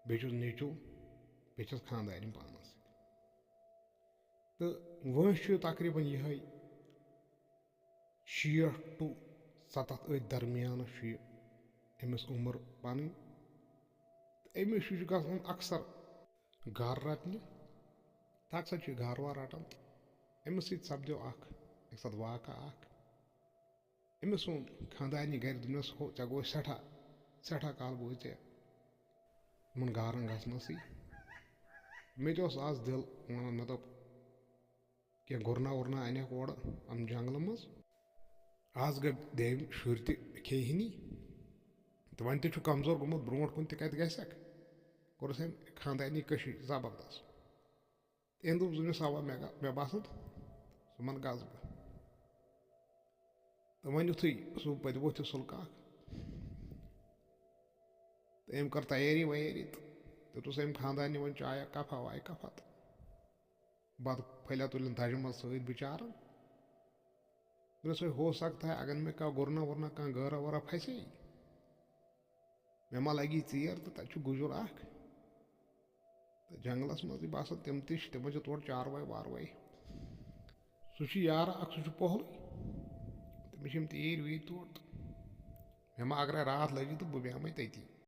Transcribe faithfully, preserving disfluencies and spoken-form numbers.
بیٚیہِ چھُس نیٚچوٗ، بیٚیہِ چھَس خانٛدارِنۍ پانَس سۭتۍ۔ تہٕ وٲنٛسہِ چھُ تقریٖباً یِہوٚے شیٹھ to ستتھ، أتھۍ درمیانس چھُ یہِ أمِس عمر پنٕنۍ۔ تہٕ أمِس چھُ گژھان اکثر گارٕ رٹنہِ، تہٕ اکثر چھُ یہِ گارٕ وارٕ رٹان۔ تہٕ أمِس سۭتۍ سپدیو اکھ، اکہِ ساتہٕ واقعہ اکھ۔ أمِس ووٚن خانٛدارنہِ گرِ، دوٚپنس، ہو، ژےٚ گوٚو سٮ۪ٹھاہ، سٮ۪ٹھاہ کال گوٚوُے ژےٚ یِمن گارن گژھنسٕے۔ مےٚ تہِ اوس از دِل ونان، مےٚ دوٚپ، کینٛہہ گُرنا وُرنا انکھ اورٕ امہِ جنگلہٕ منٛز۔ از گٔے دٔیِم شُرۍ تہِ کھیٚیہِ ہنی۔ تہٕ وۄنۍ تہِ چھُ کمزور گوٚمُت، برونٛٹھ کُن تہِ کتہِ گژھکھ؟ کوٚرُس أمۍ خانٛدارنہِ کٔشی زبردست۔ تہٕ أمۍ دوٚپ، "زٕ مےٚ سوا مےٚ گا-، مےٚ باسان، ژٕ من گژھ بہٕ۔" تہٕ وۄنۍ یُتھُے سُہ پتہٕ ووٚتھ یہِ سُلہٕ کاک، تہٕ أمۍ کٔر تیٲری ویٲری، تہٕ دیُتُس أمۍ خانٛدارنہِ وۄنۍ چایہ کپھا وایہِ کپھا، تہٕ بتہٕ پھٔلۍ تُلِن دَجہِ منٛز سۭتۍ بِچارن۔ دوٚپنَس، "وۄنۍ ہو سکتا ہے، اگر مےٚ کانٛہہ گُرنا وُرنا، کانٛہہ گٲرا وٲرا پھسے، مےٚ ما لگی ژیر، تہٕ تَتہِ چھُ گُجُر اکھ۔ تہٕ جنگلس منٛزٕے باسان، تِم تہِ چھِ، تِمن چھِ تورٕ چاروٲے واروٲے۔ سُہ چھُ یارٕ اکھ، سُہ چھُ پۄہلٕے۔ تٔمِس چھِ یِم تیٖرۍ ویٖرۍ تورٕ، تہٕ مےٚ ما اگرے راتھ لٔجہِ، تہٕ بہٕ بیٚہمَے تٔتی۔"